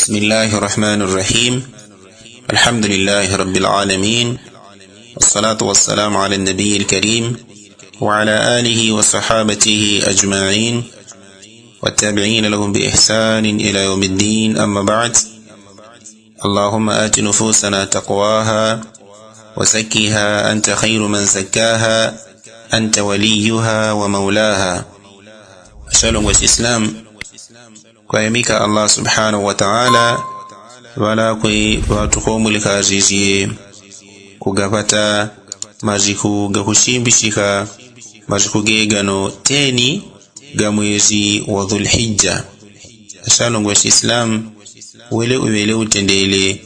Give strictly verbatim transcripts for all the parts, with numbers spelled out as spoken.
بسم الله الرحمن الرحيم. الحمد لله رب العالمين، والصلاة والسلام على النبي الكريم وعلى آله وصحابته أجمعين والتابعين لهم بإحسان إلى يوم الدين، أما بعد. اللهم آت نفوسنا تقواها وزكها أنت خير من زكاها أنت وليها ومولاها. Ashalongwa shislamu, kwayamika Allah subhanahu wataala ŵalakwe ŵatukomwelekajije kugapata majiku gakushimbishika, majiku gegano teni ga mwezi wa dhulhija. Ashalongwa shislamu, wele uŵele utendele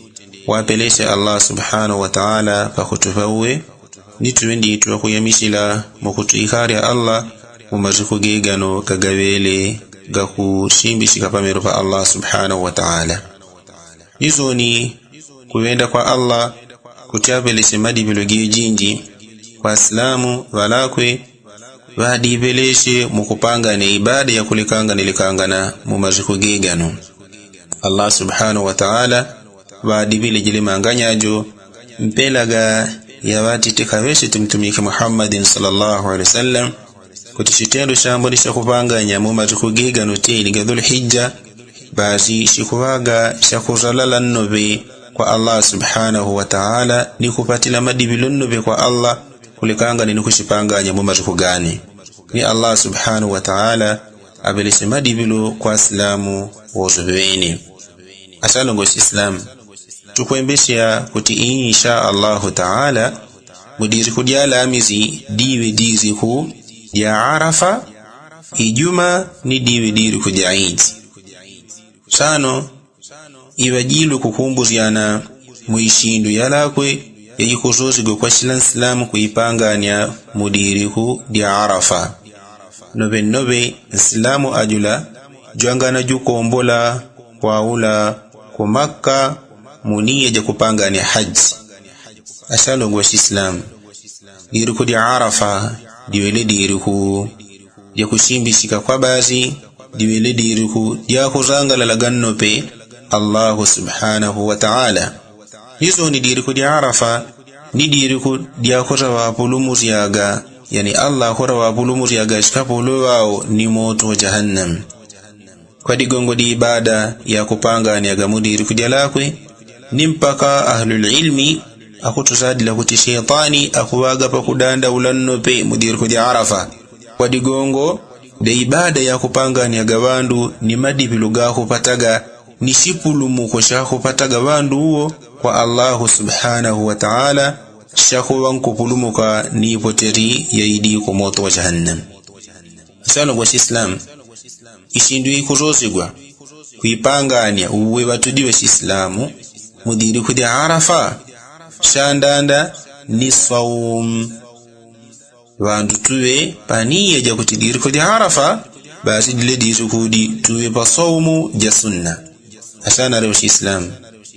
wapeleshe Allah subhanahu wataala pakutuŵa uwe, ni tuŵe nditwa kuyamishila mukutwikali Allah mumajiku gegano gagaŵele gakushimbishika pamero pa Allah subhanahu wataala. Nizoni kuŵenda kwa Allah kuti apeleshe madiŵilo gejinji kwa asilamu ŵalakwe ŵadiŵeleshe mukupangania ibada yakulekanganilekangana mumajiku gegano. Allah subhanahu wataala ŵadiŵile jile manganyajo mpela ga yaŵatite kaŵeshe ti mtumiki Muhammadin swallallahu alaihi wasallam kuti shitendo shamboni shakupangania mumajiku gegano teni ga dhulhija, basi shikuŵaga shakuzalala nnoŵe kwa Allah subhanahu wataala ni kupatila madiŵilo nnoŵe kwa Allah kulekangana ni kushipangania mumajiku gani. Ni Allah subhanahu wataala aŵeleshe madiŵilo kwa asilamu wosoŵeni. Ashalongwa shislamu, tukwembeshea kuti insha Allahu taala mudiriku dya lamisi diŵe diriku dya Arafa, ijuma ni diŵe diriku dya idi. Shano iŵajilwe kukumbusyana mwishindu yalakwe yajikuzozigwa kwa shila nsilamu kuipangania mudiriku dya Arafa. Nnoŵe nnoŵe nsilamu ajula jwangana jukombola kwaula ku Makka muniya jakupangania haji. Ashalongwa shislamu, diriku dya Arafa diŵele diriku dyakushimbishika kwa basi diŵele diriku dyakusangalalaga nnope Allahu subhanahu wataala. Nizoni diriku dya Arafa ni diriku dyakusaŵapulumusyaga, yani Allah kusaŵapulumusyaga shikapolo ŵao ni moto wa jahannam. Kwa digongo di ibada yakupanganiaga mudiriku dyalakwe ni mpaka ahlulilmi akutusadila kuti shetwani akuŵaga pakudandaula nnope mudiriku dya Arafa. Kwa digongo dya ibada yakupanganiaga ŵandu ni madiŵilo gakupataga ni shipulumuko shakupataga ŵandu uwo kwa Allahu subhanahu wataala shakuŵa nkupulumuka ni ipoteri yaidi ku moto wa jahannam. Ashalongwa shislamu, ishindu ikuzozigwa kuipangania uwe ŵatudi ŵashislamu mudiriku dya Arafa shandanda ni swaumu. Ŵandu tuŵe paniya jakuti diriku dya Arafa basi dile diriku di tuŵe pa swaumu ja sunna. Ashanaleŵa shislamu,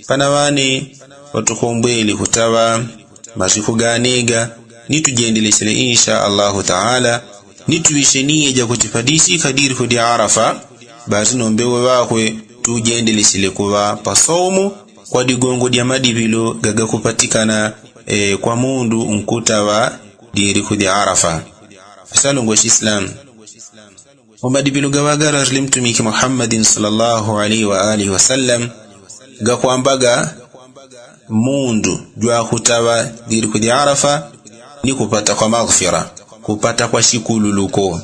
pana ŵane ŵatukombwele kutaŵa majiku ganega ni tujendelesile insha Allahu taala ni tuŵishe niya jakuti padishika diriku dya Arafa basi nombewe ŵakwe tujendelesile kuŵa pa swaumu kwa digongo dya madiŵilo gagakupatikana kwa mundu nkutaŵa diriku dya Arafa. Ashalongwa shislamu, mumadiŵilo gaŵaga galasile mtumiki Muhammadin swallallahu alaihi wa alihi wasallam gakwambaga mundu jwakutaŵa diriku dya Arafa ni kupata kwa maghfira, kupata kwa shikululuko.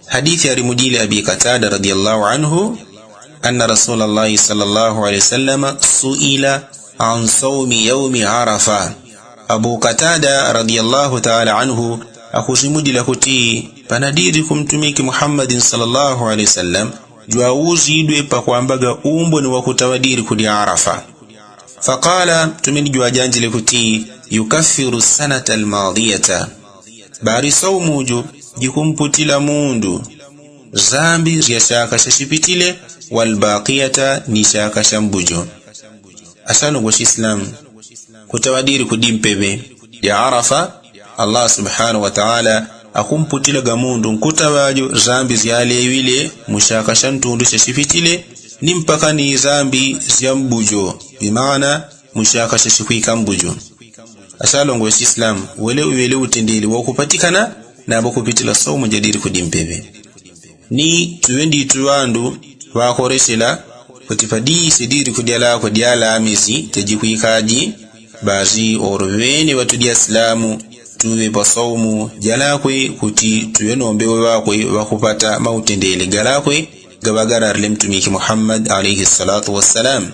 Hadithi yarimujile Abi Katada radiyallahu anhu, anna rasulallahi swallallahu alaihi wasallama suila an swaumu yaumi Arafa. Abu Katada radiyallahu taala anhu akusimujila kuti pana diriku mtumiki Muhammadin swallallahu alaihi wasallam jwauzidwe pakwambaga umboni wakutaŵa diriku dya Arafa. Fakala, mtumini jwajanjile kuti, yukaffiru sanata almadiyata. Bari swaumu jo jikumputila mundu zambi zya shaka shashipitile, walbakiyata ni shaka shambujo. Ashalongwa shislamu, kutaŵa diriku dimpeŵe dya Arafa Allah subhanahu wataala akumputilaga mundu nkutaŵa jo zambi zyaleŵile mu shaka shantundu shashipitile, ni mpaka ni zambi zya mbujo, bimaana mushaka shashikwika mbujo. Ashalongo ya shislamu wele uwele utendeli wakupatikana nabo kupitila saumu jadiri kudi mpepe. Ni tuwe nditu wandu wakoresela kuti padishe diri kudi alakwe dialamisi jajikwikaji. Basi oro wene watu diaslamu tuwe pasaumu jalakwe kuti tuwe nombewe wakwe wakupata mautendeli galakwe gawagararle mtumiki muhammad alaihi salatu wassalam.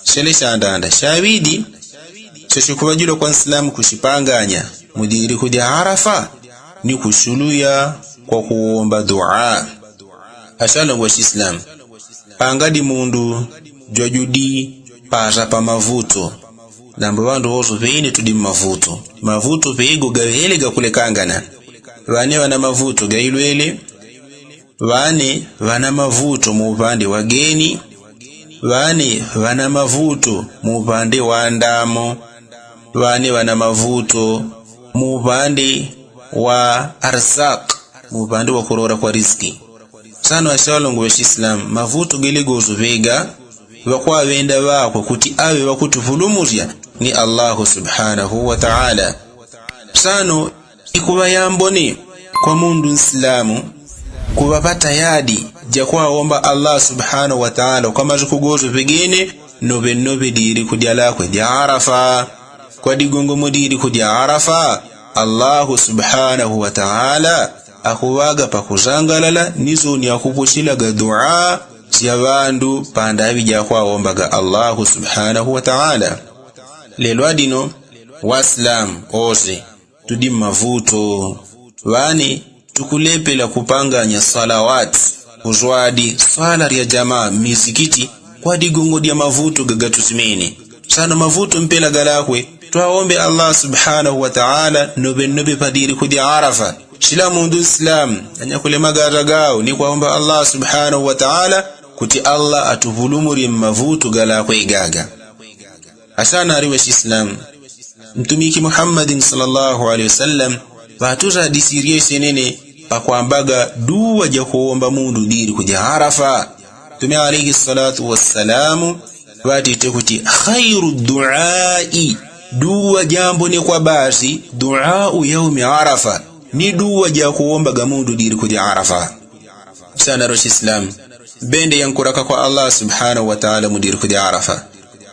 Shele shandanda shawidi shashikuwajilwa kwa nsilamu kushipanganya mudiri kudi arafa ni kushuluya kwa kuwomba dua. Ashalongo ya shislamu pangadi mundu jwajudi paza pa mavuto. Nambo wandu woso pene tudi mmavuto. Mavuto pego gawele gakulekangana. Wane wana mavuto gailwele. Wane wana mavuto mu upande wa geni. Wane wana mavuto mu upande wa ndamo. Wane wana mavuto mu upande wa arzak, mu upande wa kurora kwa riziki. Sano ashalongo ya shislamu mavuto gele goso pega. Wakwawenda wakwe kuti awe wakutupulumuzya ni allahu subhanahu wataala. Sano ikuwa yambone kwa mundu nsilamu kuwapata yadi jakwawomba allah subhanahu wataala kwa mazuku goso pegene. Nope nope diri kudi alakwe di arafa. Kwa digongo mudiri kudi arafa allahu subhanahu wataala akuwaga pakuzangalala ni zoni akupusilaga dua sya wandu pandawi jakwawombaga allahu subhanahu wataala. Lelwa dino wasilamu ose tudi mmavuto. Wane tukulepela kupanganya swalawati kuzwadi swala rya jamaa mmizikiti kwa digongo dya mavuto gagatusimene. Sano mavuto mpela galakwe twawombe allah subhanahu wataala nope nope padiri kudi arafa. Shila mundu nsilamu anyakulemagaza gawo ni kwawomba allah subhanahu wataala kuti allah atupulumurye mmavuto galakwe gaga. Asana ari wa shislamu mtumiki muhammadin sala llahu alehi wasalam ŵatusadisirye syenene pakwambaga duwa jakuwomba mundu diri kudi arafa. Mtume alehi salatu wasalamu ŵatite kuti khairu duai duwa jambone kwa basi duau yaumi arafa. Ni duwa jakuwombaga mundu diri kudi arafa. Sana roshi islam bende yankuraka kwa allah subhanahu wataala mudiri kudi arafa.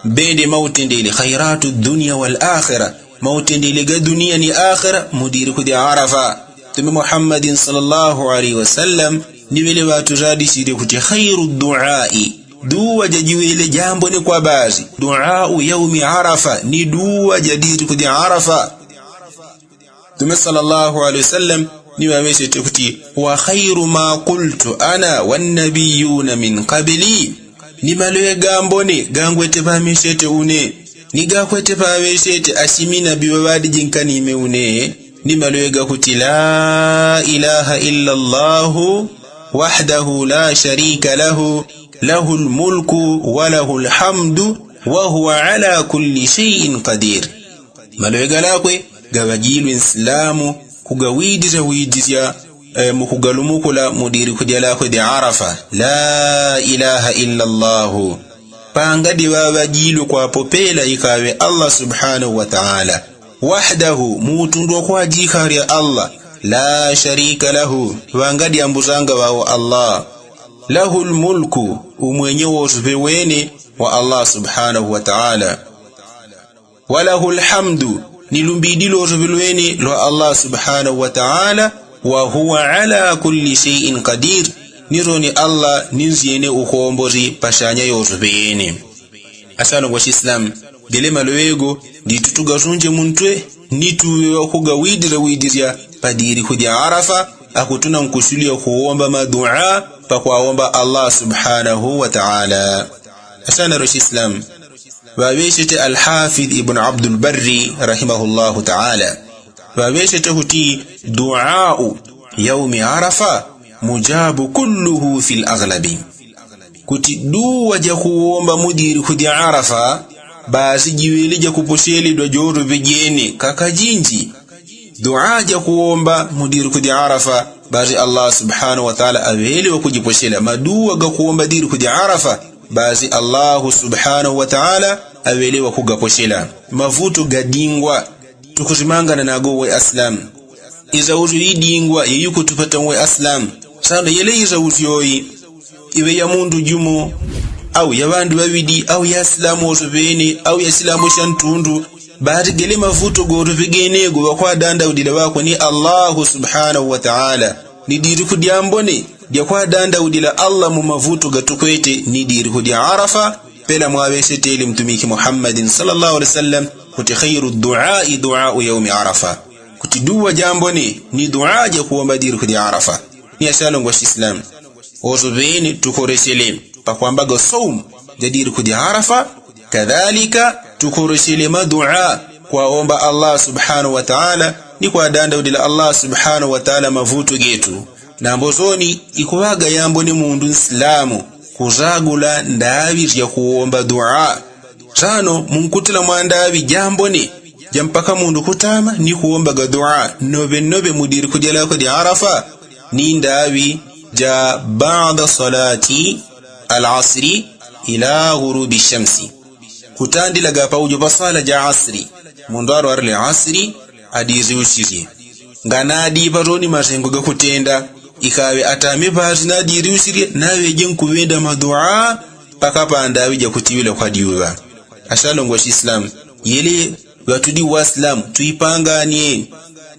Bende mautendeli khairatu dunia wal akhira mautendeli ga dunia ni akhira mudiri kudi arafa. Tumi muhammadin sala llahu alaihi wasalam ni wele watusadisiri kuti khairu duai duwa jajiwele jambone kwa basi duau yaumi arafa ni duwa jadiri kudi arafa. Tumi sala llahu alaihi wasalam ni ŵaŵesete kuti wa khairu ma kultu ana wannabiyuna min kabili. Ni malowe gambone gangwete ŵamesete une ni gakwete ŵaŵesete asimina biŵaŵadi jinkanime une. Ni malowe gakuti la ilaha illa llahu wahdahu la sharika lahu lahu lmulku wa lahu lhamdu wa huwa ala kulli sheiin kadir. Malowe galakwe gaŵajilwe nsilamu kugawidisya widisya mukugalumukula mudiri kudya lakwe dya arafa la ilaha illa llahu. Pangadi ŵaŵajilwe kwapopela ikaŵe allah subhanahu wataala wahdahu mutundu wakwajika arya allah la sharika lahu ŵangadi ambuzanga ŵawo allah. Lahu lmulku umwenye wosuŵe wene wa allah subhanahu wataala. Walahu lhamdu ni lumbidi losoŵe lwene lwa allah subhanahu wataala. Wahuwa ala kulli sheiin kadir ni roni allah ni nzyene ukombozi pashanya yosoŵe yene. Asalongwa shislamu gele maloŵe go nditu tugasunje muntwe ni tuŵe wakugawidira widirya padiri kudya arafa. Akutuna nkusulya kuwomba madua pakwawomba allah subhanahu wataala. Asanaro shislamu ŵaŵeshete alhafidh ibnu abdulbarri rahimahullahu taala ŵaŵeshete kuti duau yaumi arafa mujabu kulluhu fi laglabi. Kuti duwa jakuwomba mudiri kudya arafa basi jiŵele jakuposheledwa joroŵe jene kakajinji. Duwa jakuwomba mudiri kudya arafa basi allah subhanahu wataala aŵele wakujiposhela maduwa gakuwomba diri kudya arafa. Basi allahu subhanahu wataala aŵele wakugapochela. Mavuto gadingwa tukusimangana nago we asilamu. Isausyo idingwa yeyukutupata we asilamu. Sano yele isausyo yi iŵe ya mundu jumo au ya ŵandu ŵaŵidi au ya asilamu woso ŵene au ya chilambo cha ntundu. Bati gele mavuto goto ŵegenego ŵakwadandaudila ŵakwe ni allahu subhanahu wataala. Ni diriku dyambone dyakwadandaudila allah mu mavuto gatukwete ni diriku dya arafa. Pela mwaŵesetele mtumiki muhammadin sala llahu alehi wasallam kuti khairu duai duau yaumi arafa. Kuti duwa jambone ni duwa jakuwomba diriku dya arafa. Ni asyalongwa sisilamu woso ŵene tukoresele pakwambaga saumu ja diriku dya arafa. Kadalika tukoresele maduwa kwawomba allah subhanahu wataala ni kwadandaudila allah subhanahu wataala mavuto getu. Nambo soni ikuŵaga yambone mundu nsilamu kusagula ndaŵi syakuwomba duwa. Sano munkutila mwandaŵi jambone jampaka mundu kutama ni kuwombaga duwa noŵe noŵe mudiri kudya lakwe dya arafa. Ni ndaŵi ja bada salati alasri ila gurubi shamsi. Kutandilaga paujo paswala ja asri mundu arwarile asri adiriusirye. Nganadipa toni masengo gakutenda ikaŵe atame pasi nadiriusirye naŵeje nkuŵenda maduwa. Paka pandaŵi jakutiŵila kwa dyuŵa. Asyalongwa sisilamu yele ŵatudi wasilamu tuipanganye.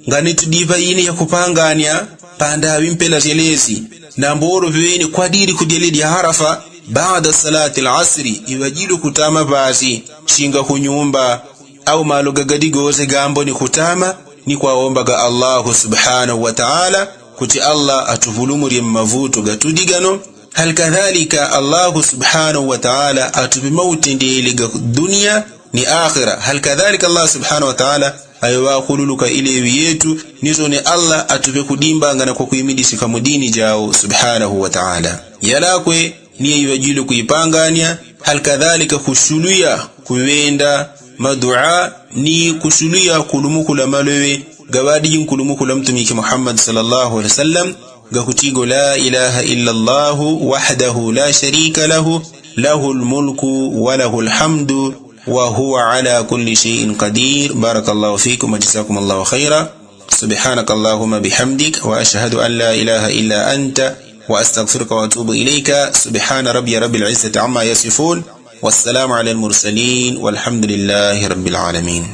Ngani tudipa ine yakupanganya pandaŵi mpela syelesi. Nambo olo ŵene kwadiri kudyele dya arafa bada salati alasri iŵajilwe kutama pasi singa kunyumba au malo gagadi gose gambone kutama ni kwawombaga allahu subhanahu wataala kuti allah atupulumulye mmavuto gatudi gano. Hali kadalika allahu subhanahu wataala atupe mautendele ga dunia ni akhira. Hali kadalika allahu subhanahu wataala ayo ŵakululuka ileŵi yetu ni soni allah atupe kudimbangana kwakwimidisika mudini jawo subhanahu wataala. Yalakwe ni yaiŵajilwe kuipanganya. Hali kadalika kusuluya kuŵenda maduwa ni kusuluya kulumukula maloŵe gaŵadiji nkulumukula mtumiki muhammadi sala llahu alehi wasallam. Gakutigo la ilaha ila llahu wahdahu la sharika lahu lahu lmulku wa lahu lhamdu wa huwa ala kulli shaiin kadir. Baraka llahu fikum wa jasakum llahu khaira. Subhanaka allahuma bihamdik wa ashhadu an la ilaha ila anta wa astagfiruka wa atubu ilaika. Subhana rabiya rabi lizati ama yasifun. Wassalamu ala lmursalin walhamdulillahi rabi lalamin.